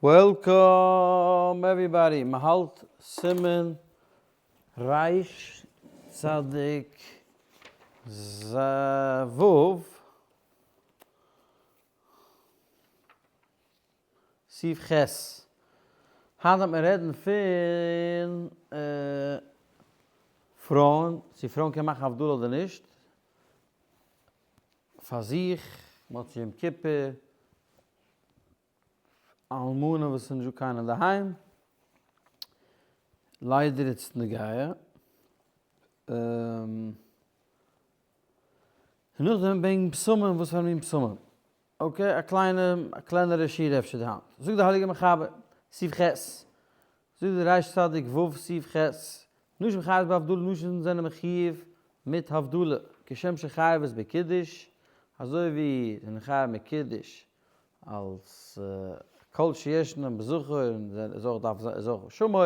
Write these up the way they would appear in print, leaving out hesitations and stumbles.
Welcome everybody, מען האלט סימן ריש צדיק ו' סעיף ח', היינט וועט מען רעדן פון פרויען, צו פרויען קענען מאכן הבדלה אדער נישט, פאר זיך, מוצאי יום כיפור, אלמנה וואס איז נישט דא קיינער אינדערהיים, ליידער איצט נוגע, און נאכדעם וועגן בשמים, וואס פאר מין בשמים? Okay, א קליינע, א קלענערע שיעור אפשר די היינט. זאגט די הייליגע מחבר, סעיף ח', זאגט די ריש צדיק ו' סעיף ח', נשים חייבות בהבדלה, נשים זענען מחיוב מיט הבדלה, כשם שחייבות בקידוש, אזוי ווי זענען חייב מיט קידוש אלס כל שישנם בזכור און איז אויך דארף איז אויך שמור,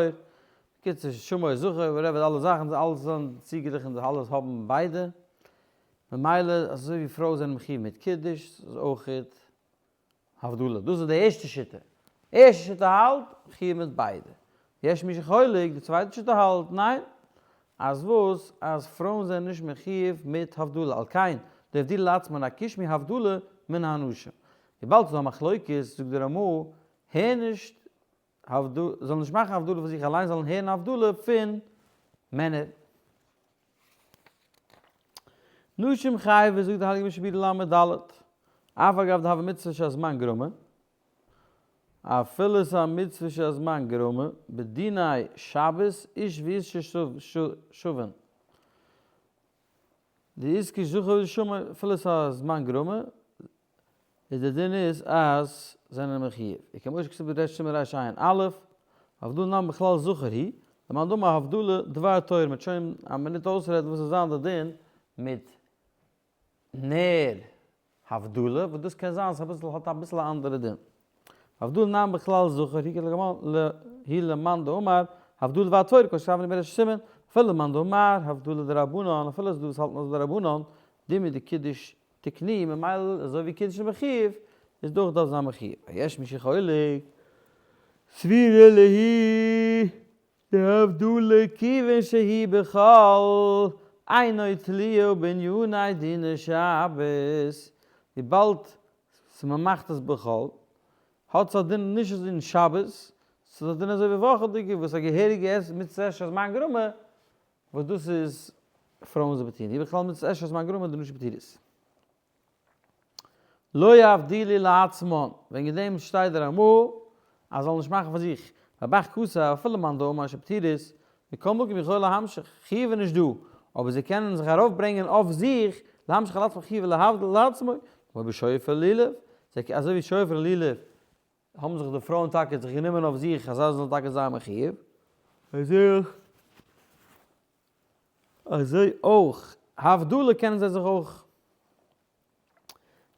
בקיצור שמור זכור whatever אלע זאכן אלעס זענען צוגערעכנט אלעס האבן ביידע, ממילא אזוי ווי פרויען זענען מחיוב מיט קידוש איז אויך הבדלה, דאס איז די ערשטע שיטה, ערשטע שיטה האלט מחיוב מיט ביידע, יש מי שחולק, די צווייטע שיטה האלט ניין, אז וואס? אז פרויען זענען נישט מחיוב מיט הבדלה, על כן לא יבדילו לעצמן הקיש מהבדלה מן האנשים. וויבאלד ס'איז דא א מחלוקת, זאגט די רמא, הער נישט הבדלה, זאלן נישט מאכן הבדלה פון זיך אליין, זאלן הערן הבדלה פון מענער. נשים חייבות, זאגט די הייליגע משנה ברורה ל' ד, אף על גב דהוה מצוה שהזמן גרמא, אפילו ס'איז א מצוה שהזמן גרמא, בדיני שבת איש ואישה שווין. דאיתקש זכר ושמור, אפילו ס'איז א זמן גרמא, איז די דין איז אז זענען מחיוב. וכמו שכתוב בריש סימן רע"א, הבדלה נמי בכלל זכר היא, למאן דאמר הבדלה דבר תורה, מ'וועט שוין א מינוט אויסרעדן וואס איז זיין די דין מיט נר הבדלה, וואס דאס קען זיין ס'אביסל האט אביסל א אנדערע דין. הבדלה נמי בכלל זכר היא למאן דאמר הבדלה דבר תורה כמו שכתבנו בריש סימן, אפילו למאן דאמר הבדלה דרבנן, אפילו ס'איז דא וואס האלטן אז דרבנן, דומיא דקידוש תקנוה, ממילא אזוי ווי קידוש איז מחיוב, איז דאך דארף זיין מחיוב. ויש מי שחולק, סבירא להו דהבדלה כיוון שהיא בחול אינו תלויה בעניני דיני שבת, וויבאלד מ'מאכט עס בחול האט עס א דין נישט אזוי אין שבת, ס'איז א דין אזוי ווי וואכעדיגע וואס א געהעריגע מצוה עשה שהזמן גרמא, וואס דאס איז פרויען זיי פטורין, ובכלל מצוה עשה שהזמן גרמא דנשים פטורות. לא יבדילו לעצמן, וועגן דעם שטייט דער רמא אז זאל נישט מאכן פאר זיך, והב"ח כתב אפילו מאן דאמר שפטורות, מכל מקום יכולה להמשיך, חיוב איז נישט דא, אבער זיי קענען זיך ארויפברענגען אויף זיך, להמשיך על עצמו חיוב ולהבדיל לעצמו, כמו בשופר לולב, אזוי ווי שופר און לולב האבן זיך די פרויען טאקע זיך גענומען אויף זיך אז זיי זאלן טאקע זיין מחיוב, אזוי אויך הבדלה קענען זיי זיך אויך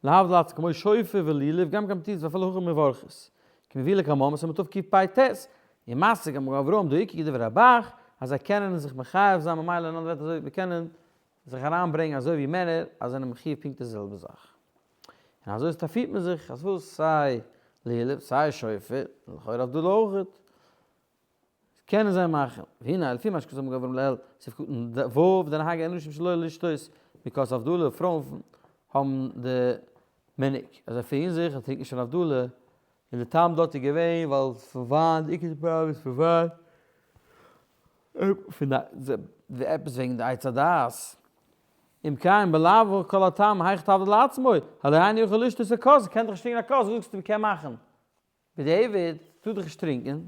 להבדיל עצ כמו שופר ולולב גם כן פתילות ואפילו הכי מברכות כמביא לקמן סימן תקפ"ט ומסיק המגן אברהם דאיכא כדברי הב"ח אז זיי קענען זיך מחייב זיין ממילא אין אנדערע ווערטער אזוי ווי קענען זיך אריינברענגען אזוי ווי מענער אז זענען מחיוב פונקט די זעלבע זאך און אזוי פירט מען זיך אז וואס סיי לולב סיי שופר לכאורה הבדלה אויכעט קענען זיי מאכן, והנה לפי מה שכתוב מגן אברהם לעיל, סעיף קטן ו', דנהגו הנשים שלא לשתות מכוס הבדלה, פרויען האבן די מנהג אז זיי פירן זיך אז טרינקן נישט פון הבדלה, און די טעם דארט איז געווען ווייל פון וויין, די עיקר פראבלעם איז פון וויין, פון די עפעס וועגן די עץ הדעת, אם כן בלאו כל הטעם היאך תבדיל לעצמו, הלא אינו יכול לשתות הכוס, קען דאך נישט טרינקען א כוס, וואס זאגסטו מ'קען מאכן? בדיעבד טאר דאך נישט טרינקען,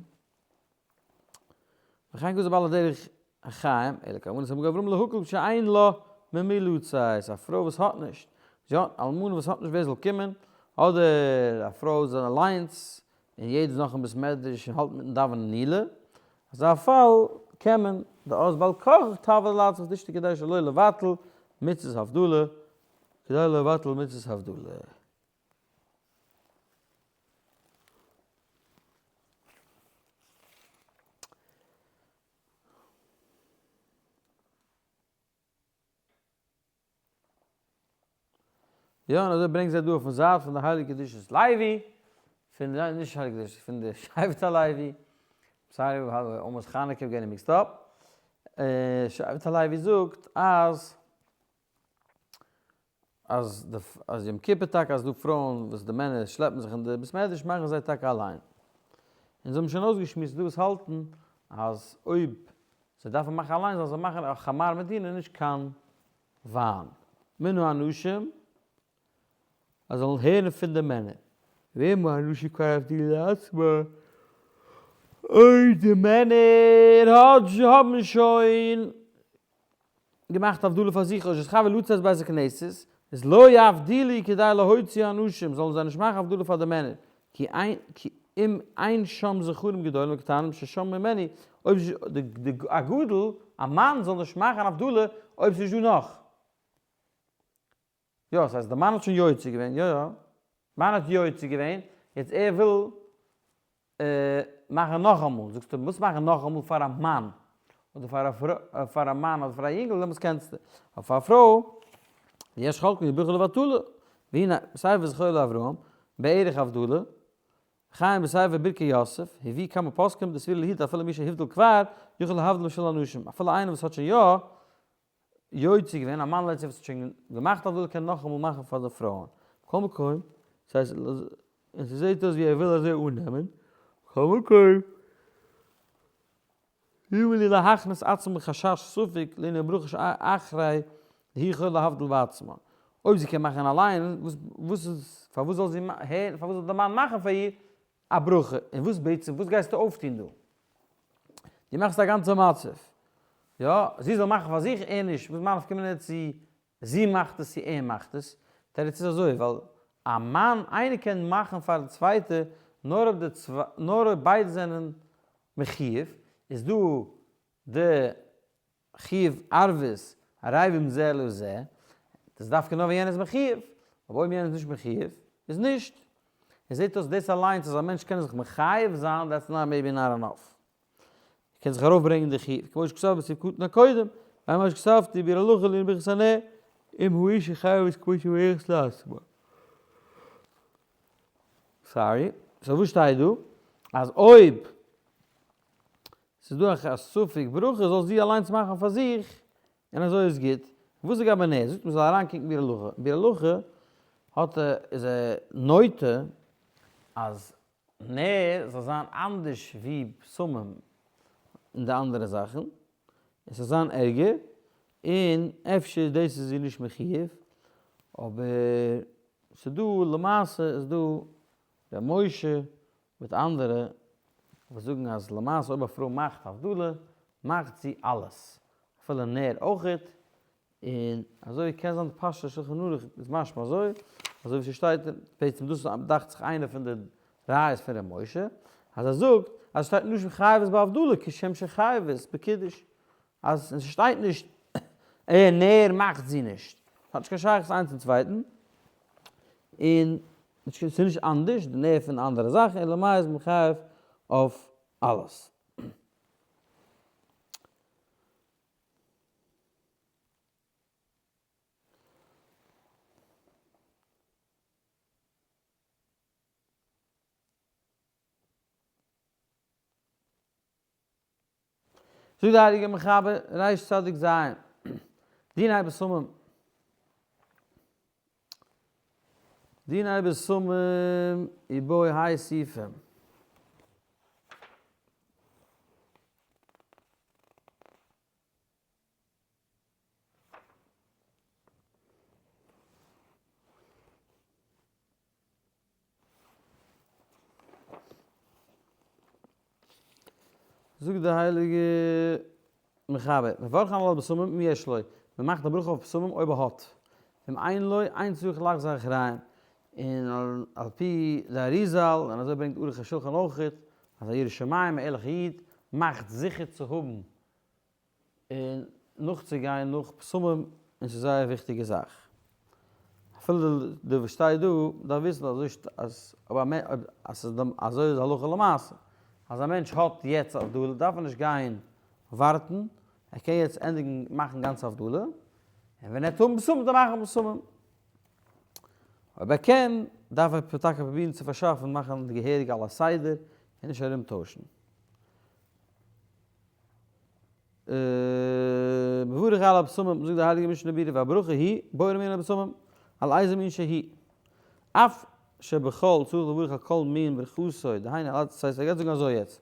וכן כתב בעל הדרך החיים, אלא כוונת המגן אברהם להקל שאין לה ממי לצאת, א פרוי וואס האט נישט, זי האט אלמנה וואס האט נישט ווער זאל קומען, אדער א פרוי איז אליינס און יעדער איז נאך אין בית מדרש און האלט מיטן דאווענען נעילה, אזא פאל קען מען, דאז בעל כרחך תבדיל לעצמה ותשתה כדי שלא לבטל מצות הבדלה, כדי לא לבטל מצות הבדלה. יא און אזוי ברענגט זיי דא אויפן זייט פון די הייליגע קדושת לוי. פון די, נישט שערי קדושה, פון די שבט הלוי, sorry almost חנוכה getting mixed up, שבט הלוי זאגט אז אז די אז יום כיפור טאקע אז דא פרויען וואס די מענער שלעפן זיך אין די בית מדרש מאכן זיי טאקע אליין. און זיי האבן שוין אויסגעשמועסט דא וואס האלטן אז אויב זיי דארפן מאכן אליין זאלן זיי מאכן א חמר מדינה נישט קיין וויין. מן האנשים אז זאלן הערן פון די מענער. ואם האנשים כבר הבדילו לעצמם, אויב די מענער האבן שוין געמאכט הבדלה פאר זיך, או שנתכוון לצאת בית הכנסת, איז לא יבדילו כדי להוציא הנשים, זאלן זיי נישט מאכן הבדלה פאר די מענער, כי אין כי אם אין שם זכרים גדולים וקטנים ששמעו ממנו, אויב די א גדול, א מאן זאל נישט מאכן הבדלה אויב ס'איז נישט דא נאך. יא, ס'הייסט די מאן האט שוין יוצא געווען, יא יא, מאן האט יוצא געווען, יעצט ער וויל מאכן נאכאמאל, זאגסטו וואס מאכן נאכאמאל פאר א מאן, אדער פאר א פרוי, פאר א מאן אדער פאר א יונגל, דעמאלטס קענסטו, אבער פאר א פרוי, יש חולקין וברכה לבטלה, והנה, בספר זכור לאברהם, בערך הבדלה, וכן בספר ברכי יוסף, הביא כמה פוסקים דסבירא להו דאפילו מי שהבדיל כבר, יכול להבדיל בשביל הנשים, אפילו איינער וואס האט שוין יא יוצא געווען, א מאן לעת וואס האט שוין געמאכט הבדלה קען נאכאמאל מאכן פאר די פרויען. בכל מקום, ס'הייסט, און ס'זעהט אויס ווי ער וויל אזוי אננעמען, בכל מקום, למה לי להכניס עצמה בחשש ספק לענין ברכה שאחרי דהיא יכולה להבדיל בעצמה. אויב זי קען מאכן אליין, וואס איז, פארוואס זאל זי הערן, פארוואס זאל די מאן מאכן פאר איר א ברכה? און וואס בעצם, וואס גייסטו אויפטון דא? דו מאכסט א גאנצע מצב. יא, זי זאל מאכן פאר זיך, ער נישט. וואס מיין נפקא מינה צו זי מאכט עס צו ער מאכט עס? תירוץ איז אזוי, ווייל א מאן, איינער קען מאכן פאר די צווייטע נאר אויב די נאר אויב ביידע זענען מחיוב, איז דא די חיוב ערבות ערבים זה לזה, דאס דווקא נאר ווען יענער איז מחיוב, אבער אויב יענער איז נישט מחיוב, איז נישט. עס זעט אויס דאס אליינס אז א מענטש קען זיך מחייב זיין, that's not maybe not enough. ער קען זיך ארויפברענגען די חיוב, כמו שכתב בסעיף קטן הקודם, מה שכתבתי ביאור הלכה לענין ברכת הנר, אם האשה חייבת כמו שמברכת לעצמה. Sorry. So וואס שטייט דא? אז אויב ס'איז דא א ספק ברכה זאל זי אליינס מאכן פאר זיך און אזוי איז גוט. וואס איז גבי נר? זאגט מ'זאל אריינקוקן ביאור הלכה. ביאור הלכה האט איז ער נוטה אז נר זאל זיין אנדערש ווי בשמים און די אנדערע זאכן, עס זאל זיין ערגער, און אפשר דאס איז זי נישט מחיוב, אבער ס'דא למעשה איז דא ר' משה מיט אנדערע וואס זאגן אז למעשה אויב א פרוי מאכט הבדלה מאכט זי אלעס אפילו נר אויכעט, און אזוי קען זיין די פשט שלחן ערוך איז משמע אזוי, אזוי ווי ס'שטייט בעצם דאס איז דאכט זיך איינע פון די ראיות פון ר' משה, אז ער זאגט אז ס'שטייט נשים חייבות בהבדלה כשם שחייבות בקידוש, אז עס שטייט נישט ער נר מאכט זי נישט, ס'האט נישט קיין שייכות איינס צום צווייטן, און ס'איז נישט אנדערש די נר פון אנדערע זאכן, אלא מאי איז מען חייב אויף אלעס. זאגט דער הייליגער מחבר, ריש צדיק ז, דיני בשמים, דיני בשמים ובו ה' סעיפים. זאגט דער הייליגער מחבר, מברכין על הבשמים אם יש לו, מען מאכט א ברכה אויף בשמים אויב ער האט, ואם אין לו, אין צריך לחזור אחריהם, און על פי די אריזל, און אזוי ברענגט ערוך השולחן אויכעט, אז א ירא שמים, א ערליכע איד, מאכט זיכער צו האבן און נאכצוגיין נאך בשמים און ס'איז זייער וויכטיגע זאך. אפילו די וואס שטייט דא דארף וויסן אזוי אז אויב א אז ס'איז אזוי איז הלכה למעשה אז א מענטש האט יעצט הבדלה דארף ער נישט גיין ווארטן ער קען יעצט ענדיגן מאכן גאנץ הבדלה און ווען ער וועט האבן בשמים וועט ער מאכן בשמים. אויב ער קען. דארף ער טאקע פרובירן צו פארשאפן מאכן די געהעריגע על הסדר און נישט ארום טוישן. מברך על הבשמים, זאגט די הייליגע משנה ברורה והברכה היא בורא מיני הבשמים על איזה מין שהיא, אף שבחול צריך לברך על כל מין ברכתו, דהיינו על עצי, ס'הייסט ער גייט זאגן אזוי יעצט,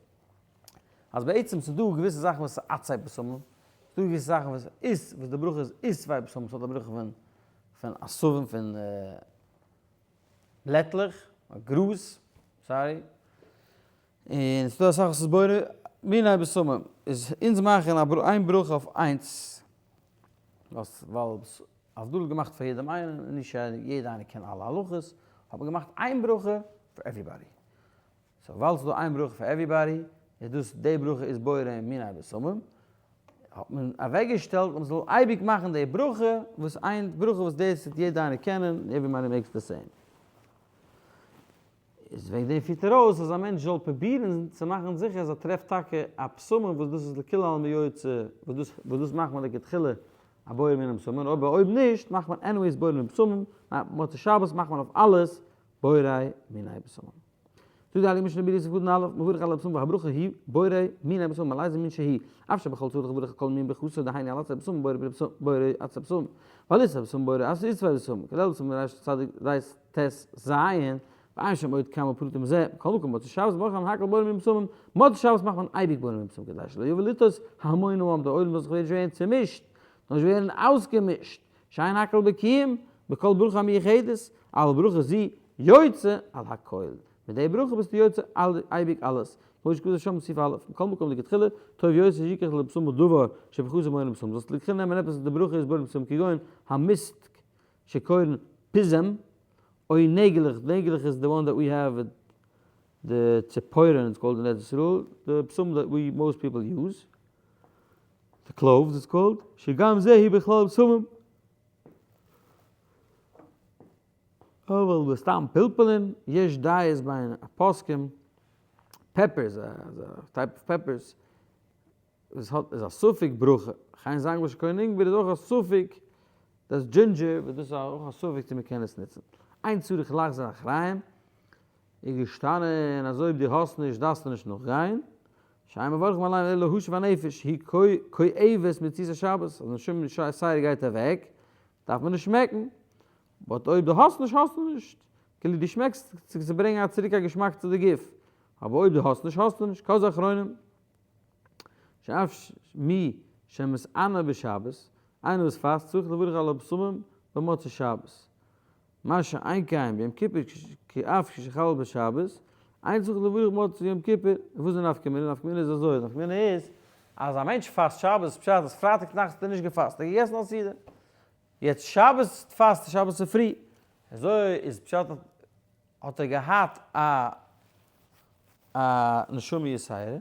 אז בעצם ס'איז דא געוויסע זאכן וואס איז עצי בשמים, ס'איז דא געוויסע זאכן וואס איז וואס די ברכה איז עשבי בשמים, ס'האט א ברכה פון פון עשבים פון בלעטלעך, גראז, sorry, און ס'איז דא אסאך וואס איז בורא מיני בשמים, איז אונז מאכן איין ברכה אויף איינס, ווייל הבדלה איז געמאכט פאר יעדעם איינעם און נישט יעדער איינער קען אלע הלכות, האט מען געמאכט איין ברכה פאר everybody. so ווייל ס'איז דא איין ברכה פאר everybody, איז דאס די ברכה איז בורא מיני בשמים, האט מען אוועקגעשטעלט אז מ'זאל אייביג מאכן די ברכה, וואס איין ברכה וואס דאס וועט יעדער איינער קענען, everybody makes the same. איז וועגן דעם פירט ער אויס אז א מענטש זאל פרובירן צו מאכן זיכער אז ער טרעפט טאקע א בשמים וואס דאס איז לכולי עלמא יוצא, וואס דאס וואס דאס מאכט מען לכתחילה א בורא מיני בשמים, אבער אויב נישט מאכט מען anyways בורא מיני בשמים, מוצאי שבת מאכט מען אויף אלעס בורא מיני בשמים. זאגט די הייליגע משנה ברורה סעיף קטן א', מברך על הבשמים והברכה היא בורא מיני בשמים על איזה מין שהיא, אף שבחול צריך לברך כל מין ברכתו דהיינו על עצי בשמים בורא בורא עצי בשמים, ועל עשבי בשמים בורא עשבי בשמים, כולל בשמים ריש צדיק ריש ט ז, ועיין שם עוד כמה פרטים בזה, מכל מקום מוצאי שבת מברכין על הכל בורא מיני בשמים, מוצאי שבת מאכט מען אייביג בורא מיני בשמים כדי שלא יבוא לטעות המון העם, די עולם זאל זיך נישט ווערן צומישט, נאר נישט ווערן אויסגעמישט, שאין הכל בקיאים בכל ברכה המיוחדת, אבל ברכה זו יוצא על הכל, מיט די ברכה ביסטו יוצא אייביג אלעס, כמו שכתוב שם בסעיף א', מכל מקום לכתחילה, טוב יותר שיקח לבשמו דבר שברכתו בורא מיני בשמים, זאלסט לכתחילה נעמען עפעס וואס די ברכה איז בורא מיני בשמים כגון המסתק שקורין פיזם, אוי נעגלעך, נעגלעך איז די one that we have די ציפורן it's called אין ארץ ישראל, די בשמים that we most people use, די cloves it's called, שגם זה היא בכלל בשמים. אבל בסתם פלפלין, יש דעות בין הפוסקים, peppers, א type of peppers, וואס האט איז א ספק ברכה, וכן זנגביל שקורין אינגבער איז אויך א ספק, דאס ginger וואס דאס איז אויך א ספק צו מען קען עס נוצן. אין צריך לחזור אחריהם, איז געשטאנען אז אויב דו האסט נישט דארפסטו נישט נאכגיין, שאין מברכים עליהם אלא להשיב הנפש, היא כואבת מציאת השבת, אז נשמה יתירה גייט אוועק, דארף מען נישט שמעקן, but אויב דו האסט נישט האסטו נישט, כאילו דו שמעקסט צו ברענגען א צוריק א געשמאק צו די גוף, אבער אויב דו האסט נישט האסטו נישט, כל זה אחרונים. שאף מי שמתענה בשבת, איינער וואס פאסט צריך לברך על הבשמים במוצאי שבת. מה שאין כן ביום כיפור כי אף כשחל בשבת, אין צריך לברך מוצאי יום כיפור, וואס איז די נפקא מינה? נפקא מינה איז אזוי, נפקא מינה איז אז א מענטש פאסט שבת, פשט אז פרייטאג נאכט האט ער נישט געפאסט, ער האט געגעסן א סעודה, יעצט שבת פאסט ער שבת צופרי, אזוי איז פשט האט ער געהאט א א נשמה יתירה, ווייל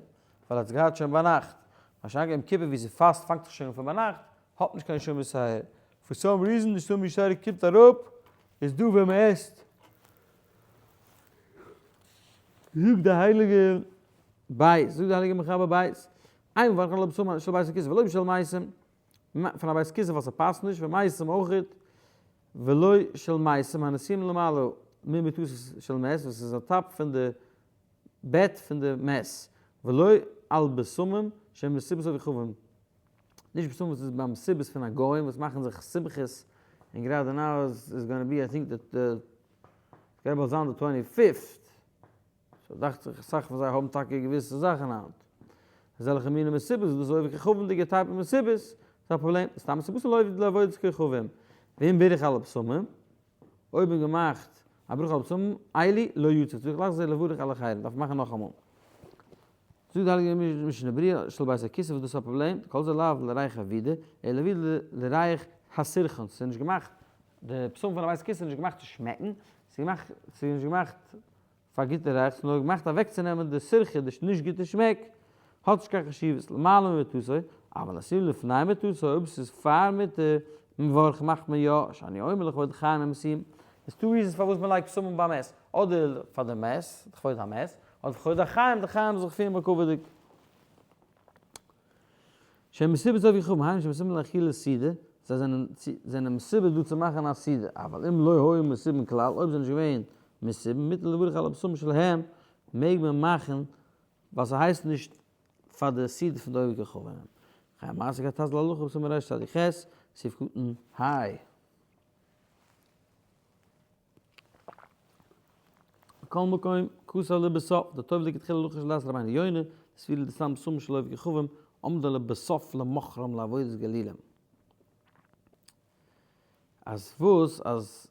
ער האט עס געהאט שוין ביינאכט, מה שאין כן יום כיפור ווי ס'פאסט פאנגט זיך שוין אן פון ביינאכט, האט נישט קיין נשמה יתירה, for some reason נשמה יתירה קומט אראפ, איז דא ווען מ'עסט. זאגט די הייליגע בית, זאגט די הייליגע מחבר בית, אין מברכין על הבשמים של בית הכסא ולא של מתים, פון א בית כסא ווייל ס'פאסט נישט, ומתים אויכעט, ולא של מתים הנשואים למעלה ממיטתו של מת, וואס איז on top פון די בעט פון די מת, ולא על בשמים שהם מסיבות עובדי כוכבים, נישט בשמים וואס איז ביי מסיבות פון א גוים וואס מאכן זיך שמחות, און גראדע now is gonna be I think די גייט באלד זיין די twenty fifth. so דאכט זיך אסאך פון זיי האבן טאקע געוויסע זאכן היינט. אזעלכע מיני מסיבות וואס דאס איז עובד כוכבים'דיגע type מסיבות, איז א פראבלעם. סתם מסיבות איז לא לעבודת כוכבים. ואם בירך על הבשמים, אויב מען געמאכט א ברכה על הבשמים, אלו לא יצא, צריך לחזור לברך על אחרים, דארף מען מאכן נאכאמאל. זאגט די הייליגע משנה ברורה של בית הכסא וואס דאס איז א פראבלעם, כל זה לאו לריח העבידה, אלא לעבידה לריח הסירחון, ס'איז נישט געמאכט, די בשמים פון א בית הכסא איז נישט געמאכט צו שמעקן, ס'איז געמאכט, ס'איז נישט געמאכט פאר גוטע ריח, ס'איז נאר געמאכט אוועקצונעמען די סירחא, די נישט גוטע שמעק, האט נישט קיין חשיבות, למעלה ממיטתו, אבל נשואים לפני מיטתו, אויב ס'איז פאר מיטה, מברך מאכט מען יא, שאני אומר לכבוד חיים הם עושים, איז two reasons פארוואס מ'לייגט בשמים ביים מת, אדער פאר די מת, לכבוד המת, אדער לכבוד החיים, די חיים זאל זיך פירן בכבוד'יג. שהם מסיבת עובדי כוכבים, היינו שמסובין לאכילת סעודה, זיי זענען זענען מסובין דא צו מאכן א סעודה, אבל אם לא היו מסובין כלל, אויב זענען נישט געווען. מסובין, מותר לברך על הבשמים שלהם, מעג מען מאכן ווייל ס'הייסט נישט פאר די סעודה פון די עובד כוכבים. חיי מעשה כתז להלכה בסימן רצ"ח, סעיף קטן ה. מכל מקום, כתב לבסוף, דטוב לכתחילה הלכה של דעת רבינו יונה, דסבירא דסתם בשמים של עובד כוכבים, עמדה לבסוף למכרם לעבודת גלילים. אז וואס? אז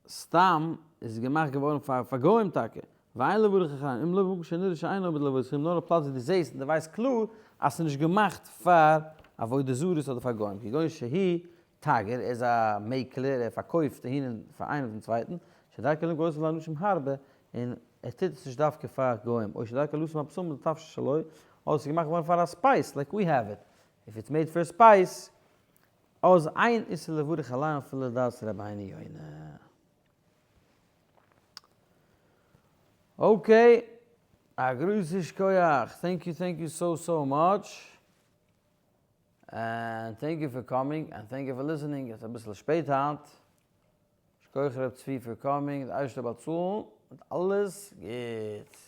סתם איז געמאכט געווארן פאר פאר גוים טאקע, ואין לברך אחרים, אם לא במקום שנראה שאינו עומד לעבודת גוים, נאר א פלאץ ווי דו זעסט און דו ווייסט קלאר אז ס'איז נישט געמאכט פאר עבודה זרות אדער פאר גוים, כגון שהי' תגר, ער איז א מעקלער, ער פארקויפט אהין פאר איינעם צום צווייטן, שדרכו למכור אותם לאנשים הרבה, און ער טוט עס נישט דווקא פאר גוים, או שדרכו לשום הבשמים לתפשו שלו, אדער ס'איז געמאכט געווארן פאר א spice, like we have it, if it's made for spice, אז אין איסור לברך עליהם אפילו לדעת רבינו יונה. Okay, א גרויסע שכוח, thank you thank you so so much, and thank you for coming, and thank you for listening, יעצט אביסל שפעט היינט, שכוח ר' צבי for coming, די אייבערשטער באצאלן מיט אלעס גוטס.